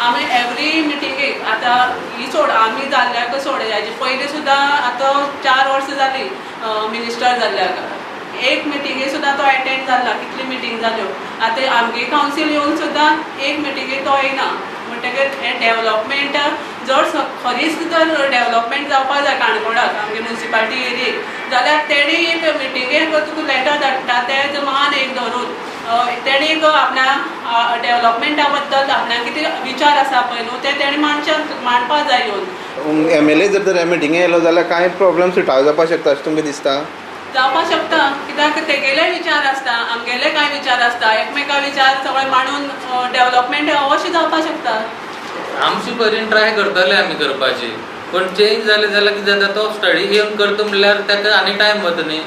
आमी एवरी मिटिंगेक आतां ही सोड आमी जाल्ल्याक सोड, हेजे पयलीं सुद्दां आतां 4 वर्सां जालीं मिनिस्टर जाल्ल्याक, एक मिटिंगे सुद्दां तो एटेंड जाला, कितली मिटींग जाल्यो. आतां आमगे कावन्सील येवन सुद्दां एक मिटिंगे तो येना. म्हणटकीर हें डेवलपमेंट जर खरीच जर डेवलपमेंट जावपाक जाय काणकोणाक आमगे म्युनिसिपालिटी एरियेक जाल्यार तेणी एक मिटिंगेक तुका लेटर धाडटा तें मान एक धरून तेणी एक आपल्या डेवलपमेंटा बद्दल आपणाक कितें विचार आसा पळय न्हू ते तेणी मांडपाक जाय येवन. एम एल ए जर तर मिटिंगे येयलो जाल्यार कांय प्रॉब्लम सुटावे जावपाक शकता अशें तुमकां दिसता? जावपाक शकता, कित्याक तेगेले विचार आसता, आमगेले कांय विचार आसता, एकमेका विचार सगळे मांडून डेवलपमेंट अवश्य जावपाक शकता. आमचे परीन ट्राय करतले आमी करपाची, पूण चेंज जालें जाल्यार कितें जाता, तो स्टडी घेवन करता म्हणल्यार ताका आनी टायम वता न्ही.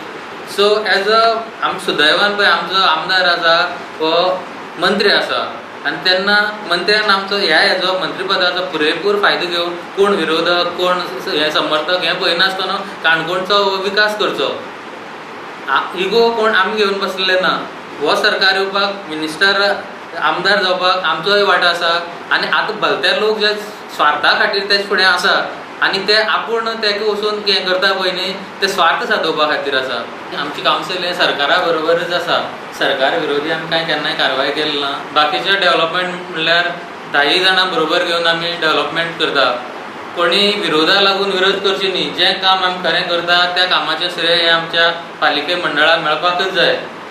सो एज अ आम सुदैवान पळय आमचो आमदार आसा हो मंत्री आसा आनी तेन्ना मंत्र्यान आमचो ह्या हेजो मंत्रीपदाचो पुरेपूर फायदो घेवन कोण विरोधक कोण हे समर्थक हें पळयनासतना काणकोणचो विकास करचो. इगो कोण आमी घेवन बसलेले ना. हो सरकार येवपाक मिनिस्टर आमदार जावपाक आमचोय वांटो आसा आनी आतां भलते लोक जे स्वार्था खातीर तेज फुडें आसा आनी ते आपूण तेका वचून हें करता पळय न्ही, ते स्वार्थ सादोवपा खातीर आसा. आमची कावन्सील हें सरकारा बरोबरच आसा, सरकार विरोधी आमी कांय केन्नाय कारवाय केली ना. बाकीचे डेवलपमेंट म्हणल्यार 10 जाणां बरोबर घेवन आमी डेवलपमेंट करता. कोणी विरोधा लागून विरोध करची न्ही. जें काम आमी खरें करता त्या कामाचें श्रेय हें आमच्या पालिके मंडळाक मेळपाकच जाय.